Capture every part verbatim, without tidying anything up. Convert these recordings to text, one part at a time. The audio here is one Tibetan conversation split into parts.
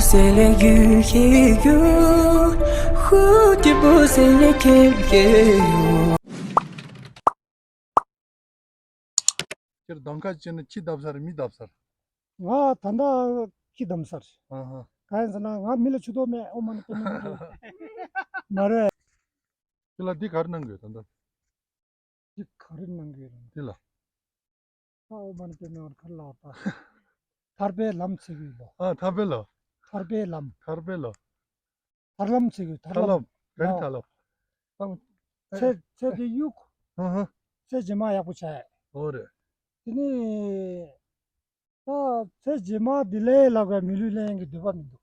C'est les yeux qui jouent, who tu peux, c'est les quels que ཁྱེད་གདམ་ཁ་བྱས་ན་ཁྱི་བདམ་ས་རེད་མི་བདམ་ས་རེད། ང་ད་ལྟ་ཁྱི་བདམ་ས་རེད། ཨ་ཧ། གང་ཡིན་ཟེར་ན་ང་མི་ལ་ཆུ་ཐོག་མེད། ཨོ་མ་ནི་པེ་མ་ནི་མ་རེད། ཁྱེད་ལ་འདི་ག་རེ་གནང་དགོས་ད་ལྟ། འདི་ག་རེ་གནང་དགོས་རེད། འདི་ལ། ཨོ་མ་ནི་པེ་མ་ནི་ག་རེ་ལབ་པ། ཐར་པའི་ལམ་ཟེར་གི་ཡོད་པ། ཨ་ཐར་པའི་ལམ། ཐར་པའི་ལམ། ཐར་པའི་ལམ། ཐར་ལམ་ཟེར་གི་ཐར་ཐར་ལམ། ལམ། ག་རེ་ཐར་ལམ། ཨ། ཚེ་ཚེ་འདི་གཡུག་ཧ་ཧ། ཚེ་རྗེས་མ་ཡག་པོ་བྱས། ཨོ་རེད། དེ་ནི། ད་ཚེ་རྗེས་མ་འདི་ལས་ལྷག་པའི་མི་ལུས་ལེན་གྱི་འདོད་པ་མི་འདུག་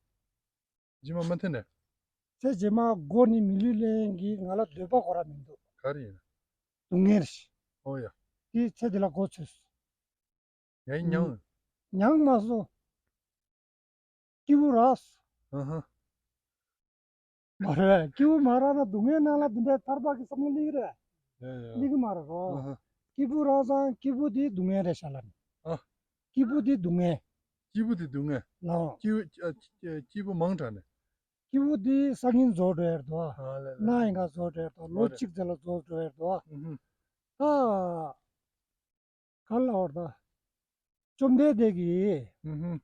རྗེས་མ་མ་འཐེན་ནས། ཚེ་རྗེས་མ་མགོ་ནི་མི་ལུས་ལེན་གྱི་ང་ལ་འདོད་པ་ཁོ་རང་མི་འདུག་ག་རེ་ཡིན། སྡུག་བསྔལ་རེད། ཨོ་ཡ། དེ་ཚེ་འདི་ལ་མགོ་ཚོས། ཡ་ཡིན་མྱང་། མྱང་མ་སོང་། སྐྱིད་པོ་རག་སོང་། ཨ་ཧ། མ་རེད། སྐྱིད་པོ་མ་རག་ན་སྡུག་བསྔལ་ནང་ལ་འདི་འདྲའི་ཐར་པ་གི་བསམ་བློ་སླེབས་ཀྱི་རེད། ཡ་ཡ། སླེབས་ཀྱི་མ་རེད་རོ། ཨ་ཧ། སྐྱིད་པོ་རག་ཙང་སྐྱིད་པོ་དེ་སྡུག་བསྔལ་རེད་ཤག་ལབ་ནས། ཨ། སྐྱིད་པོ་དེ་སྡུག་བསྔལ། སྐྱིད་པོ་དེ་སྡུག་བསྔལ། ལའོ། སྐྱིད་པོ་ཨ་སྐྱིད་པོ་མང་དྲགས་ནས། སྐྱིད་པོ་དེ་སང་ཉིན་རྫོགས་འགྲོ་ཡ་རེད་དོ། ཨ་ལེ་ལེ། གནངས་ཉིན་ཀ་རྫོགས་འགྲོ་ཡ་རེད་དོ། ལོ་ཨོ་རེད། གཅིག་ཙམ་ལ་རྫོགས་འགྲོ་ཡ་རེད་དོ། ཨུ་ཧུ། ད། ག་ལ་བར་ད། བཅོམ་ལྡན་འདས་ཀྱིས། ཨུ་ཧུ།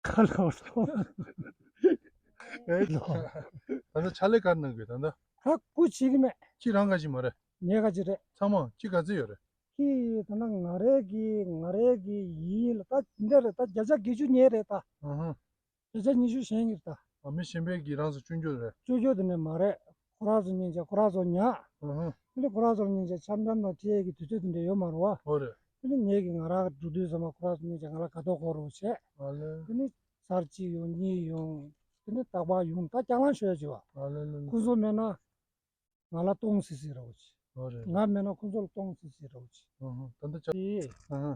ག་ལ་བར་ད། ཨེ། ད་ལྟ་ཕྱག་ལས་ག་རེ་གནང་དགོས་ད་ལྟ། ད་སྐུ་བྱེད་ཀྱི་མེད། ཁྱི་རང་ག་ཅི་མ་རེད། ངའི་ག་ཅི་རེད། ཚང་མ་ཁྱི་ག་ཚོད་ཡོད་རེད། ཁྱི་ད་ལྟ་ང་རེ་གི་ང་རེ་གི་ཡིན་ལ་ད་འདི་འདྲ་རེད། ད་བརྒྱ་ཆ་བརྒྱད་ཅུ་ངའི་རེད་ད། ཨ་ཧ། བརྒྱ་ཆ་ཉི་ཤུ་གཞན་གྱི་རེད་ད། ཨ་མི་གཞན་པའི་གི་རང་ཚོ་སྐྱོན་བརྗོད་རེད། སྐྱོན་བརྗོད་དེ་ནས་མ་རེད། ཁོ་རང་ཚོ་སྙིང་རྗེ་ཁོ་རང་ཚོ་ཉག་ཨ་ཧ། དེ་ནས་ཁོ་རང་ཚོ་སྙིང་རྗེ་འཆམ་འཆམ་དང་ཁྲིད་ཡས་ཀྱི་དུས་ཚོད་དེ་འདྲ་ཡོད་མ་རེད་བ། ཨོ་རེད། དེ་ནས་ངེད་ཀྱི་ང་རང་འགྲོ་དུས་ཙམ་པ་ཁོ་རང་ཚོ་སྙིང་རྗེ་ང་ལ་དགའ་ཏོག་ཁོ་རོགས་བྱས། ཨ་ལེ། དེ་ནས་ཚར་གཅིག་ཡོང་གཉིས་ཡོང་། དེ་ནས་རྟག་པར་ཡོང་ད་སྐྱག་ལང་ཤོད་ཡ་བྱེད་བ། ཨ་ལེ་ལེ་ལེ། ཁོ་ཚོ་མེད་ན། ང་ལ་གཏོང་སྲིད་སྲིད་རོགས་བྱེད། ཨོ་རེད། ང་མེད་ན་ཁོ་ཚོ་ལ་གཏོང་སྲིད་སྲིད་རོགས་བྱེད། ཨ་ཧ། ད་ལྟ་ཅག་དེ། ཨ་ཧ།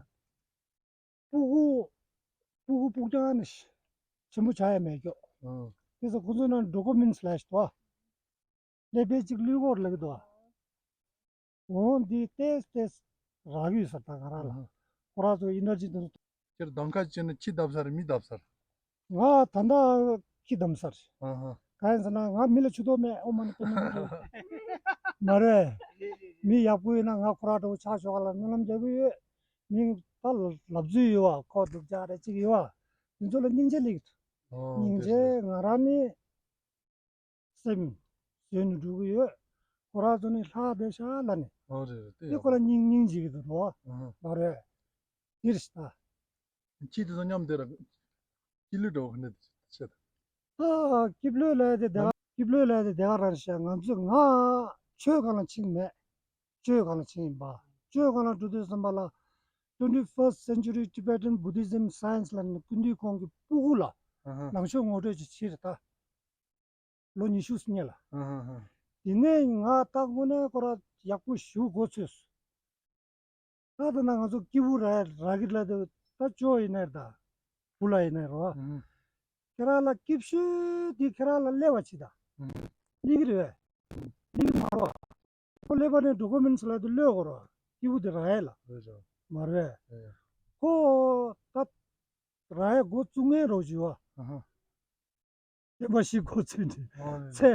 སྤུ་གུ། སྤུ་གུ་སྤུ་རྐྱང་ནི་ཆེན་པོ་ཆགས་ཡ་མེད་ཀྱོག་ཨ། དེ་ཚོ་ཁོ་ཚོ་ནང་ཌོ་ཀུ་མེན་ཊི་ལབ་ཞིག་འདུག་ཨ། ཀླད་པའི་གཅིག་ལུས་སྐོར་ལབ་ཀྱི་འདུག་ཨ། འོ་འདི་ཏེས་ཏེས་རག་གི་ཡོད་ས་ད་ང་རང་ལ། ཨ་ཧ། ཁོ་རང་ཚོ་ཨི་ནར་ཇི་དེ་ཚོ། ཁྱེད་གདམ་ཁ་བྱས་ན་ཁྱི་བདམ་ས་རེད་མི་བདམ་ས་རེད། ང་ད་ལྟ་ཁྱི་བདམ་ས་རེད། ཨ་ཧ། གང་ཡིན་ཟེར་ན་ང་མི་ལ་ཆུ་ཐོག་མེད། ཨོ་མ་ནི་པེ་མ་ནི་རེད། མ་རེད། མི་ཡག་པོ་ཡིན་ན་ང་ཁོ་རང་འདྲ་བོ་ཆགས་ཆོག་ག་ལ་སྨོན་ལམ་རྒྱག་གི་ཡོད། མི་ད་ལབ་ཚུལ་ཡོད་བ། ཁོ་སྡུག་ཅག་རེད་ཅིག་ཡོད་བ། དེ་ཚོ་ལ་སྙིང་རྗེ་སླེབས་ཀྱི་འདུག་ཨོ་སྙིང་རྗེ། དེ་རེད། ང་རང་ནི་སེམས་བཟོས་ནས་འགྲོ་གི་ཡོད། ཁོ་རང་ཚོ་ནི་ལྷག་བསྡད་ཤག་ལབ་ནས། ཨོ་རེད་རེད། དེ་དེ་ཡག་ཁོ་ལ་པོ། སྙིང་སྙིང་རྗེ་གི་འདུག་རོ། ཨ་ཧ། མ་རེད། འདིར་ཤི་ད། ཁྱི་དེ་ཚོ་མཉམ་དེ་ར། སྐྱིད་ལུས་འདྲ་བོ་ག་འདྲ་བྱེད་ད། ཨ། སྐྱིད་ལུས་ལབ་དེ་དེ་ག་སྐྱིད་ལུས་ལབ་དེ་དེ་ག་རང་ཤག་ང་ཚོ་ང་ཆོས་སྒང་ལ་ཕྱིན་མེད། སྤྱོད་སྒང་ལ་ཕྱིན་ཡིན་པ། སྤྱོད་སྒང་ལ་འགྲོ་དུས་ཙམ་པ་ལ། Twenty-first Century Tibetan Buddhism Science ལབ་ནས་སྐུ་མདུན་ཁོང་གི་སྤུ་གུ་ལ། ཨ་ཧ། ནང་ཆོས་ངོ་སྤྲོད་ཅིག་བྱས་རེད་ད། ལོ་ཉི་ཤུ་སྔོན་ལ། ཨ་ཧ་ཧ། དེ་ནས་ང་ད་དངོས་གནས་ཁོ་ར་ཡག་པོ་ཞེ་པོ་མགོ་ཚོས་སོང་། ད་ད་ན་ང་ཚོ་སྐྱིད་པོ་ར་ར་གི་ལ་དེ་ད་ཅོ་ཡིན་ནའི་ད། བུ་ལ་ཡིན་ནའི་རོ། ཨ་ཧ། ཁྱེད་རང་ལ་སྐྱིད་ཤོས་དེ་ཁྱེད་རང་ལ་སླེབས་པ་ཅིག་ད། ཨ་ཧ། སླེབས་ཀྱི་རེད་པས། སླེབས་ཀྱི་མ་རོ། ཁོ་སླེབས་པ་ནས་ཌོ་ཀུ་མེན་ཊི་ལ་དེ་གློད་དགོས་རོ། སྐྱིད་པོ་དེ་རག་ཡས་ལ། རེད་རེད། མ་རེད་པས། ཨེ། ཁོ་ད་རག་ཡས་འགོ་བཙུགས་མཁན་རོ་ཅིག་ཡོད་པ། ཨ་ཧ། སྟོན་པ་བཞི་འགོ་ཚུགས་ནས། ཨོ་ལེ། ཚེ།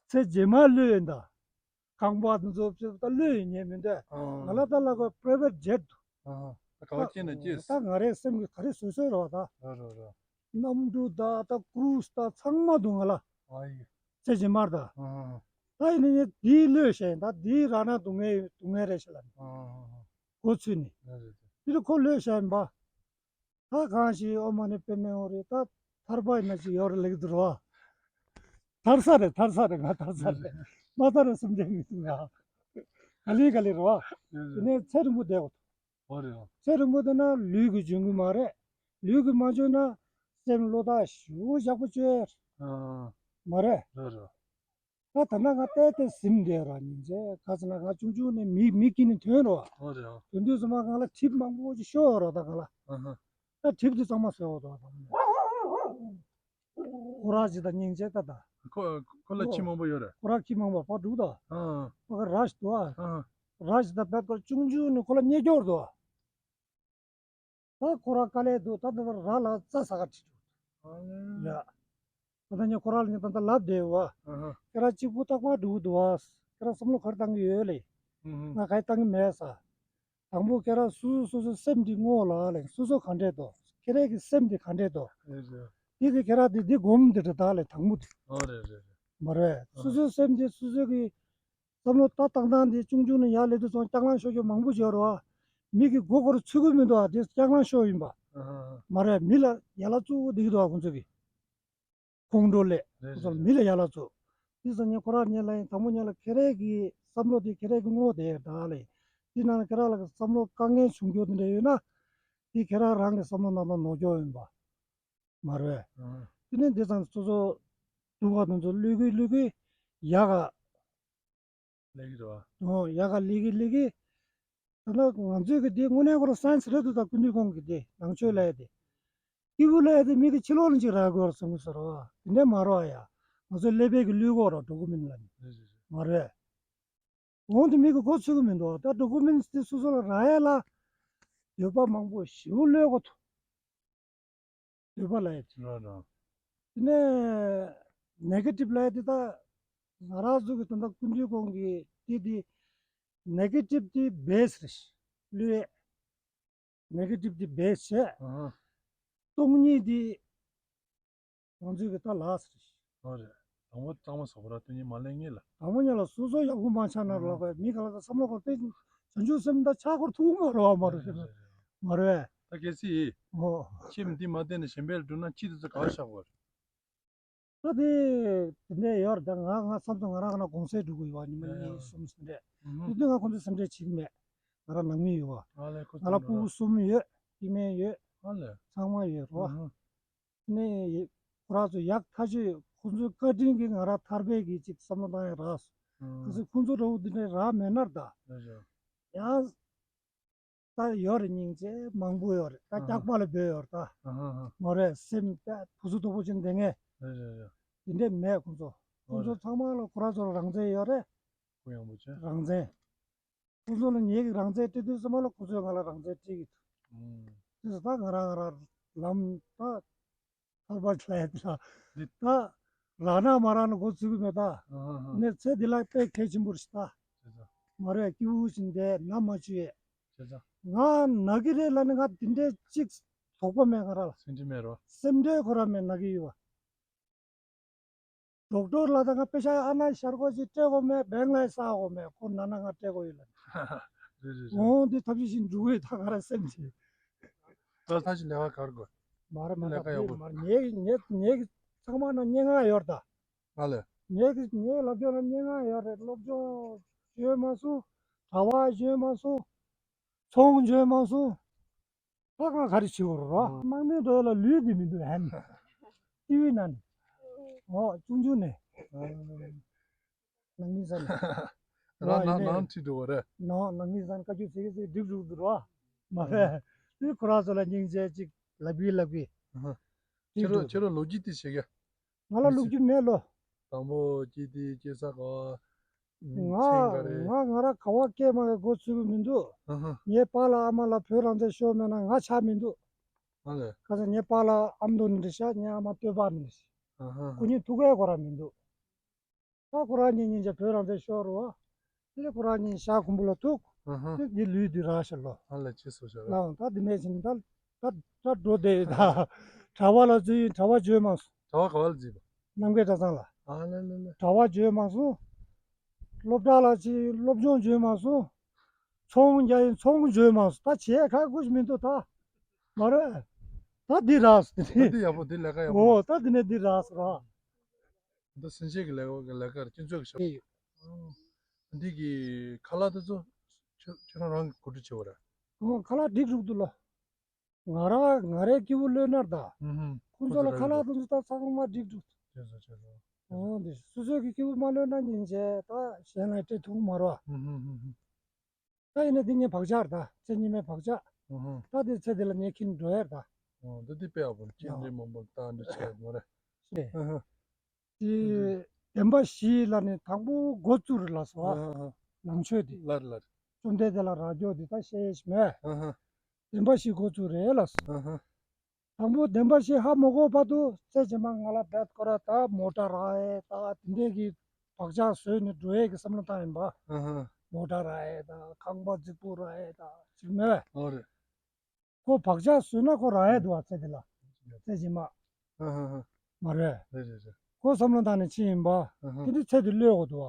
ཚེ་རྗེས་མ་གློད་ཡིན་ད། རྐང་པ་དེ་ཚོ་ད་གློད་ཡིན་ཉན་མི་འདུག་ཨོ། ང་ལ་ད་ལ་གོ་པ་རའི་ཝེ་ཊི་ཇེ་ཊི་འདུག་ཨོ། ད་ག་བ་ཅན་ན་ཅེས། ད་ང་རའི་སེམས་ཀྱི་ག་རེ་བཟོས་བཟོས་རེད་པ་ད། རོ་རོ་རོ། གནམ་གྲུ་ད་ད་ཀུ་རུ་ཛི་ད་ཚང་མ་འདུག་ང་ལ། ཨ་ཡི། ཚེ་རྗེས་མར་ད། ཨོ། ད་ཡིན་ནའི་འདིའི་གློད་བཞག་ཡིན་ད། འདིའི་རག་ན་སྡུག་བསྔལ་སྡུག་བསྔལ་རེད་ཤག་ལབ་ནས། ཨོ། འགོ་ཚུགས་ནས། རེད་རེད། དེ་ལ་ཁོ་གློད་བཞག་ཡིན་པ། ད་གང་ཞིག་ཨོཾ་མ་ཎི་པདྨེ་ཧཱུྃ་རེད། ད་ཐར་པ་ཡིན་ན་ཅིག་ཡོད་རེད་ལབ་ཀྱི་འདུག་རོ། ཐར་ས་རེད། ཐར་ས་རེད། ང་ཐར་ས་རེད། མ་ཐར་རེད་སེམས་ཁྲལ་མི་འདུག་ང་། ག་ལེ་ག་ལེ་རོ། དེ་ནས་ཚེ་རིང་པོ་བསྡད་དགོས། ཨོ་རེད། ཚེ་རིང་པོ་བསྡད་ན་ལུས་ཀྱིས་འཇོན་གི་མ་རེད། ལུས་ཀྱིས་མ་འཇོན་ན་སེམས་བློ་ཐག་ཞེ་པོ་ཡག་པོ་གཅོད་ཡ་རེད། ཨ། མ་རེད། རེད་རེད། ད་ད་ན་ང་བལྟས་བལྟས་ཟིན་བསྡད་ར་ཉིན་བྱེད་ག་ཟེར་ན་ང་ཆུང་ཆུང་ནས་མི་མི་དཀྱིལ་ནས་ཐོན་རོ། ཨོ་རེད། ཐོན་དུས་ཙམ་པ་ང་ལ་གྲིབ་མང་པོ་ཅིག་ཤོར་རོ་ད་ང་ལ། ཨ་ཧ། ད་གྲིབ་དེ་གཙང་མ་བཟོས་འོ་དོ་ད། ཁོ་ར་ཅིག་ད་སྙིང་རྗེ་ད་ད། ཁོ་ཁོ་ལ་ཁྱི་མང་པོ་ཡོད་རེད། ཁོ་ར་ཁྱི་མང་པོ་ཕར་འདུག་ད། ཨ། ཁོ་ག་ར་ཞིག་འདུག་ཨ། ཨ། ར་ཞིག་ད་བེད་ཁོ་ཆུང་ཆུང་ནས་ཁོ་ལ་རྙེད་སྐྱོར་འདུག་ཨ། ད་ཁོ་ར་དཀའ་ལས་འདུག་ད་ད་ད་ར་ལ་རྩྭ་ཟ་ག་ཁྲིད་འདུག་ཡ། ད་ལྟ་ངས་ཁོ་རང་ལ་ངས་ད་ལྟ་ལབ་བསྡད་ཡོད་བ། ཁྱེད་རང་གཅིག་པུ་རྟག་པར་འགྲོ་གི་འདུག་བ། ཁྱེད་རང་བསམ་བློ་ག་རེ་བཏང་གི་ཡོད་ལེ། ང་ག་རེ་བཏང་གི་མེད་ས། དང་པོ་ཁྱེད་རང་སོ་སོ་སོ་སོའི་སེམས་འདི་སྔོག་ལ་ལེ། སོ་སོ་ག་འདྲས་འདུག་ཁྱེད་རང་གི་སེམས་འདི་ག་འདྲས་འདུག་རེད་རེད། འདི་དེ་ཁྱེད་རང་འདི་འདི་སྒོམ་འདི་འདྲ་ད་ལེ་དང་པོ་འདི། ཨོ་རེད་རེད་རེད། མ་རེད། སོ་སོའི་སེམས་འདི་སོ་སོའི་གི་བསམ་བློ་ལྟ་བཏང་སྟངས་འདི་ཆུང་ཆུང་ནས་ཡར་སླེབས་དུས་ཙང་སྐྱག་ལང་ཤོར་ཤོར་མང་པོ་ཡོད་རེད་བ། མི་གི་མགོ་སྐོར་ཚུད་ཀྱི་མི་འདུག་ཨ་འདི་སྐྱག་ལང་ཤོར་ཡིན་པ། མ་རེད། མི་ལ་ཡ་ལ་བཙུགས་བསྡད་ཀྱི་འདུག་ཨ་ཁོང་ཚོ་གི། ཁོང་ཁྲོ་ལས་རེད། ཁོང་ཚོ་རེད། མི་ལ་ཡ་ལ་བཙུགས། དེ་ཙང་ངས་ཁོ་རང་ཉལ་ལ་ཡིན། དང་པོ་ཉལ་ལ་ཁྱེད་རང་གི་བསམ་བློ་དེ་ཁྱེད་རང་གི་ངོ་དེ་ད་ལས། དེ་ནང་ལ་ཁྱེད་རང་ལ་བསམ་བློ་དཀའ་ངལ་བྱུང་རྒྱུ་དེ་འདྲ་ཡོད་ན། དེ་ཁྱེད་རང་རང་གི་བསམ་བློ་ནང་ལ་ནོར་འཁྱོག་ཡིན་པ། མ་རེད། དེ་ནས་འདི་ཙང་སོ་སོ་སྡུག་ག་དུང་ཚོ་ལུས་ཀི་ལུས་ཀི་ཡག་ག་ལས་ཀི་རེད་བ། ཨོ་ཡག་ག་ལས་ཀི་ལས་ཀི། ད་ལྟ་ང་ཚོའི་གི་དེ་དངོས་གནས་ཁོ་རང་སན་སི་རེད་འདུག་ད་ཀུན་འདུས་ཁོང་གི་དེ་ནང་ཆོས་ལ་ཡ་དེ། སྐྱེས་བུ་ལ་ཡ་དེ་མི་གི་ཕྱི་ལོགས་ལ་ཅིག་རག་དགོས་ར་བསམ་གི་ཟེར་བ། དེ་འདྲ་མ་རེད་བ་ཡ། ང་ཚོ་ཀླད་པའི་གི་ལུས་ཁོག་ར་འགྲོ་གི་མིན་ལ་ནི། རེད་རེད་རེད། མ་རེད། འོང་དུ་མི་གི་མགོ་ཚོས་གི་མི་འདུག་ད་ཌོ་ཀུ་མེན་ཊི་དེ་སོ་སོ་ལ་རག་ཡ་ལ་འདོད་པ་མང་པོ་ཞེ་པོ་ལོས་གོ་ཐུབ། འདོད་པ་ལ་ཡ་ཅི། རོ་རོ། དེ་ནས་ནེ་གེ་ཊིབ་ལ་ཡ་དེ་ད་ང་རང་ཚོ་གི་ད་ལྟ་ཀུན་འདུས་ཁོང་གི་དེ་དེ་ནེ་གེ་ཊིབ་དེ་བེ་སི་རེད། ལོས་ཡ། ནེ་གེ་ཊིབ་དེ་བེ་སི་བྱས། ཨ་ཧ། སྟོང་ཉིད་དེ་ང་ཚོའི་གི་ད་ལགས་སོ། ཨོ་རེད། དང་པོ་གཙང་མ་བཟོ་བ་ར་སྟོང་ཉིད་མ་ལེན་ངེས་ལ། དང་པོ་ཉིད་ལ་སོ་སོ་ཡག་པོ་མ་ཆགས་ན་ལོག་པའི་མི་ག་ལ་ད་བསམ་བློ་གོ་སྟེ་བྱང་ཆུབ་སེམས་ད་ཆགས་སྐོར་ཐུག་མ་རེད་བ། མ་རེད། མ་རེད། ད་གལ་སྲིད་ཨོ། ཁྱིམ་འདི་མ་བསྟན་ནས་གཞན་པའི་འགྲོ་ན་ཅི་དེ་ཚོ་ག་བ་བཞག་པ་རེད། ད་དེ་དེ་འདྲས་ཡོད་རེད། ད་ང་ང་བསམ་ཚུལ་ང་རང་ང་ན་དགོང་ཟས་འགྲོ་གི་ཡོད་བ། ཉི་མ་གཉིས་གསུམ་ཟིན་འདྲས། དེ་དུས་ང་ཁོང་ཚོའི་སེམས་ཁྲལ་བྱེད་ཀྱི་མེད། ང་རང་ནང་མི་ཡོད་བ། ང་ལ་ཕྲུ་གུ་གསུམ་ཡོད། སྐྱེ་དམན་ཡོད། ཚང་མ་ཡོད་རེད་བ། ནས་ཁོ་རང་ཚོ་ཡག་ཐག་ཆོད་ཡོད། ཁོང་ཚོའི་བཀའ་དྲིན་གྱིས་ང་རང་ཐར་པའི་གི་ཅིག་བསམ་བློ་བཏང་ཡག་རག་སོང་། གལ་སྲིད་ཁོང་ཚོ་འདྲ་བོ་འདི་འདྲ་རག་མེད་ན་ད། ཡང་ད་ཡོད་རེད། སྙིང་རྗེ་མང་པོ་ཡོད་རེད། ད་སྐྱག་པ་ལ་འབོད་ཡོད་རེད་ད། མ་རེད། སེམས་ད་ཕུ་སུ་དོག་པོ་ཅན་དེ་ངས་འདི་འདྲ་མེད། ཁོང་ཚོ་ཁོང་ཚོ་ཚང་མ་ལ་ཁོ་རང་ཚོ་རང་བཙན་ཡོད་རེད། རང་བཙན། ཁོང་ཚོ་ལ་ངེད་ཀྱི་རང་བཙན་སྤྲད་དུས་ཙམ་པ་ལ་ཁོང་ཚོས་ང་ལ་རང་བཙན་སྤྲད་ཀྱི་འདུག་དེ་ཚོ་ད་ང་རང་ང་རང་ལམ་ད་ཐར་པ་ལ་ཡ་ད་ད་རག་ན་མ་རག་ན་མགོ་ཚོས་ཀྱི་མེད་ད། ནས་ཚེ་འདི་ལ་དཔེ་གལ་ཆེན་པོ་རེད་ད། མ་རེད། སྐྱིད་པོ་ཞིག་བསྡད་ན་མ་བཅུག་ཡས། ང་ན་གི་རེད་ལབ་ནས་ང་དེ་འདྲའི་གཅིག་དོགས་པ་མེད། ང་རང་ལ་སེམས་ཁྲལ་མེད་རོ། སེམས་ཁྲལ་ཁོ་རང་མེད། ན་གི་ཡོད་བ། ཌོག་ཊར་ལ་ད་ང་པེ་ཤ་ཨ་ན་ཤར་གོ་ཅིག་སྤྲད་གོ་མེད། བེང་ལ་ས་གོ་མེད། ཁོ་ན་ན་ང་སྤྲད་གོ་ཡོད་ལ། རེད་རེད་རེད། འོང་དེ་ཐབས་ཤེས་ཤིག་འགྲུབ་གི་ད་ང་རང་སེམས་ཀྱི། ད་ད་ཅི་ལས་ཀ་གར་དགོས། མ་རེད་མ་ལས་ཀ་ཡག་པོ། མ་རེད། ངའི་ངའི་ངའི་ཚང་མ་ན་སྙན་ངག་ཡོད་ད། ང་ལས། ངའི་ངའི་སློབ་སྦྱོང་ན་སྙན་ངག་ཡོད་རེད། སློབ་སྦྱོང་བྱོས་མ་སོང་། གྲྭ་པ་བྱོས་མ་སོང་། ཚོང་བྱོས་མ་སོང་། ད་ང་ག་རེ་བྱེད་དགོས་རེད་རོ། དམག་མིའི་འགྲོ་ཡ་ལ་ལུས་འདི་མི་འདུག་ཧན། ཏི་ཝི་ནང་ནས། འོ་ཆུང་ཆུང་ནས། ནང་མི་ས་ནས། རང་ནང་ནང་ཁྲིད་འགྲོ་བ་རེད། ནང་ནང་མི་ས་ནས་བཀའ་བཀྱོན་བྱེད་ཀྱི་ཚེ་སྒྲིག་འགྲོ་འདུག་རོ། མ་རེད། དེ་ཁོ་རང་ཚོ་ལ་སྙིང་རྗེ་ཅིག་ལབ་གི་ལབ་གི། ཁྱེད་རང་ཁྱེད་རང་ལོ་རྒྱུས་དེ་བྱེད་གི། ང་ལ་ལོ་རྒྱུས་མེད་ལོ། དང་པོ་སྐྱེས་དུས་སྐྱེས་ས་ག་བ། ང་ཆེན་ག་རེ། ང་ང་རང་ག་བ་སྐྱེས་མ་གི་མགོ་ཚོས་གི་མི་འདུག་ཨ་ཧ། ངའི་པཱ་ལགས་ཨ་མ་ལགས་བོད་རང་བཙན་ཤོར་མེད་ན་ང་ཆགས་མི་འདུག་ཨ་ལས། ཁ་སང་ངའི་པཱ་ལགས་ཨ་མདོ་ནས་འདྲི་ཤག་ངའི་ཨ་མ་སྟོད་པ་ནས་འདྲི་ཤག་ཨ་ཧ། སྐུ་ཉིད་ཐུག་གའི་གོ་ར་མི་འདུག་ད་ཁོ་རང་གཉིས་གཉིས་ཀྱང་བོད་རང་བཙན་ཤོར་རོ། དེ་ཁོ་རང་གཉིས་ཤག་ཁུམ་བུ་ལ་ཐུག་ཨ་ཧ། དེ་འདི་ལུས་འདི་རག་ཤག་ལོ། ཨ་ལས་ཅི་སོ་ཤག་ལ། ད་འདི་ནས་ཕྱིན་ད་ད་ད་འགྲོ་བསྡད་ཡོད་ད། གྲྭ་པ་ལ་བརྩི་ཡིན་གྲྭ་པ་བྱོས་མ་སོང་། གྲྭ་པ་ག་བ་ལ་བརྩིས་པ། རྣམ་རྒྱལ་གྲྭ་ཚང་ལ། ཨ་ལ་ལ་ལ། གྲྭ་པ་བྱོས་མ་སོང་། སློབ་གྲྭ་ལ་ཅིག་སློབ་སྦྱོང་བྱོས་མ་སོང་། ཚོང་རྒྱག་ཡིན་ཚོང་བྱོས་མ་སོང་། ད་བྱས་ཁག་ཁུར་ཞིག་མི་འདུག་ད། མ་རེད། ད་འདི་རག་སོང་དེ། ད་འདི་ཡག་པོ་འདི་ལས་ཀ་ཡག་པོ། འོ་ད་འདི་ནས་འདི་རག་སོང་ར། འདི་སེམས་ཅན་གྱི་ལས་ཀ་ལས་ཀ་རེད། སྤྱི་ཚོགས་ཀྱི་ཞབས་ཡིན། འདི་གི་ཁ་ལག་དེ་ཚོ་ཁྱོད་ཁྱོད་རང་རང་གིས་གོ་སྒྲིག་བྱེད་པ་རེད། འོ་ཁ་ལག་སྒྲིག་རུག་འདུག་ལོ། ང་རང་ང་རའི་སྐྱིད་པོ་ལོས་ནར་ད། ཨུ་ཧུམ། ཁོང་ཚོ་ལ་ཁ་ལག་དེ་ཚོ་ད་ཚང་མ་སྒྲིག་རུག་དེ་ཚོ་བྱེད་རོགས། འོ་འདི་སོ་སོའི་གི་སྐྱིད་པོ་མ་ལོས་ན་ཉིན་བྱས་ད་གཞན་ལ་སྤྲད་ཐུབ་མ་རོགས། ཨུ་ཧུམ་ཧུམ་ཧུམ། ད་ཡིན་ན་འདི་ངའི་བག་ཆགས་རེད་ད། ཚེ་སྔོན་མའི་བག་ཆགས། ཨུ་ཧུམ། ད་འདི་ཚེ་འདི་ལ་ངས་ཁྱིམ་འགྲོ་ཡ་རེད་ད། ཨོ་འདི་འདི་དཔེ་ཡག་པོ་ཁྱིམ་འདི་མང་པོ་ད་འདི་བྱས་མ་རེད། ཨུ་ཧུམ། དེ་བདེན་པ་བཞི་ལ་ནི་དང་པོ་འགོ་བཙུགས་རེད་ལགས་སོ། ཨ་ཧ་ཧ། ནང་ཆོས་འདི། ལར་ལར། བཅོམ་ལྡན་འདས་ལ་རག་རྒྱུ་འདི་ད་བཤད་ཡས་ཤིག་མེད། ཨ་ཧ། བདེན་པ་བཞི་འགོ་བཙུགས་རེད་ལགས་སོ། ཨ་ཧ། དང་པོ་བདེན་པ་བཞི་ཧ་མ་གོ་བར་དུ་ཚེ་རྗེས་མ་ང་ལ་བེད་ཁོ་ར་ད་མོ་ཊ་རག་ཨེ་ད་དེ་འདྲས་ཀྱི་བག་ཆགས་བཟོས་ནས་འགྲོ་ཡས་ཀྱི་བསམ་བློ་བཏང་ཡིན་པ། ཨ་ཧ། མོ་ཊ་རག་ཨེ་ད་ཁང་པ་རྫིག་པོ་རག་ཨེ་ད་ཅིག་མེད། ཨོ་རེད། ཁོ་བག་ཆགས་བཟོས་ན་ཁོ་རག་ཡས་འདུག་བ་ཚེ་འདི་ལ། ཚེ་རྗེས་མ། ཨ་ཧ་ཧ། མ་རེད། རེད་རེད་རེད། ཁོ་བསམ་བློ་བཏང་ནས་ཕྱིན་ཡིན་པ། ཨ་ཧ། དེ་འདྲའི་ཚེ་འདི་གློད་དགོས་འདུག་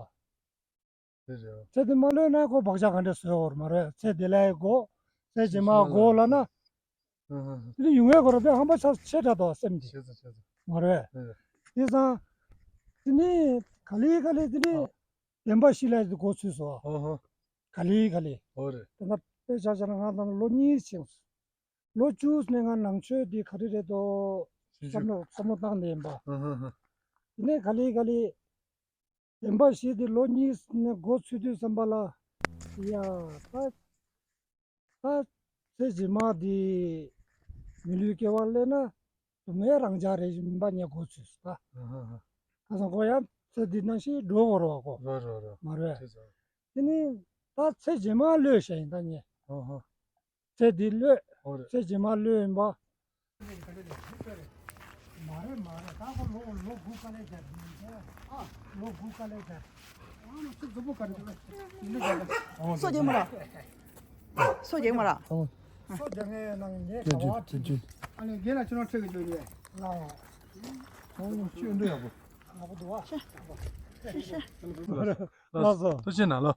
བ། རེད་རེད། ཚེ་འདི་མ་གློད་ན་ཁོ་བག་ཆགས་ག་འདྲས་བཟོས་ཡོད་མ་རེད། ཚེ་འདི་ལ་ཡི་གོ་ཚེ་རྗེས་མ་གོ་ལབ་ན། ཨ་ཧ་ཧ། དེ་འདྲ་ཡོང་ཡས་ཁོ་ར་དཔེ་ཧམ་པ་ཆེ་ཆེ་དྲགས་འདུག་སེམས་ཀྱི། ཆེ་ཚོ་ཆེ་ཚོ། མ་རེད། རེད་རེད། དེ་སང་། དེ་ནི་ག་ལེ་ག་ལེ་དེ་ནི། ཨ། བདེན་པ་བཞི་ལ་དེ་མགོ་ཚོས་སོ། ཨ་ཧ། ག་ལེ་ག་ལེ། ཨོ་རེད། དེ་ན་དཔེ་ཆ་བཞག་ན་ང་དང་ལོ་གཉིས་ཕྱིན་སོང་། ལོ་བཅུ་ནས་ང་ནང་ཆོས་འདི་ག་རེ་རེད་དོ། ཞུ་ཞུ། བསམ་བློ་བསམ་བློ་བཏང་ནས་ཡིན་པ། ཨ་ཧ་ཧ། དེ་ནས་ག་ལེ་ག་ལེ། བདེན་པ་བཞི་དེ་ལོ་གཉིས་ནས་མགོ་ཚོས་དུས་ཙམ་པ་ལ། ཡ། ད། ད། ཚེ་རྗེས་མ་དེ། མི་ལུས་སྐྱེ་བ་སླེབས་ན། སྡུག་བསྔལ་རང་འཇགས་རེད་བཞིན་པ་ངས་མགོ་ཚོས་སོང་ད། ཨ་ཧ་ཧ། ཁ་སང་ཁོ་ཡང་ཚེ་འདི་ནང་བཞིན་འགྲོ་དགོས་རེད་བ་ཁོ། རོ་རོ་རོ། མ་རེད། ཁྱེད་ཚོ། དེ་ནི། ད་ཚེ་རྗེས་མ་གློད་བྱས་ཡིན་ད་ངས། ཨ་ཧ། ཚེ་འདི་གློད། ཨོ་རེད། ཚེ་རྗེས་མ་གློད་ཡིན་པ། མ་རེད་མ་རེད། ད་ཁོ་ལོ་ལོ་དགུ་དཀའ་ལས་རྒྱབ་ཡིན་ཏེ། ཨ། ལོ་དགུ་དཀའ་ལས་རྒྱབ། ཨ་ནི་ཚེ་རྫོགས་པོ་ག་རེ་རེད། ཡིན་ནི་རྒྱབ། སོ་རྒྱག་མ་ར། སོ་རྒྱག་མ་ར། སོ་རྒྱག་ངས་ནང་ངས་ག་བ་ཁྲིད། ཨ་ནི་རྒན་ལ་ཁྱོད་རང་ཁྲིད་གི་འཇུག་རེད། ལ། ཨོ་ཁྱོད་འདི་ཡག་པོ། ཡག་པོ་འདུག་བ། ཤེ་ཤེ། ལགས་སོ། ཐུགས་རྗེ་གནང་ལོ།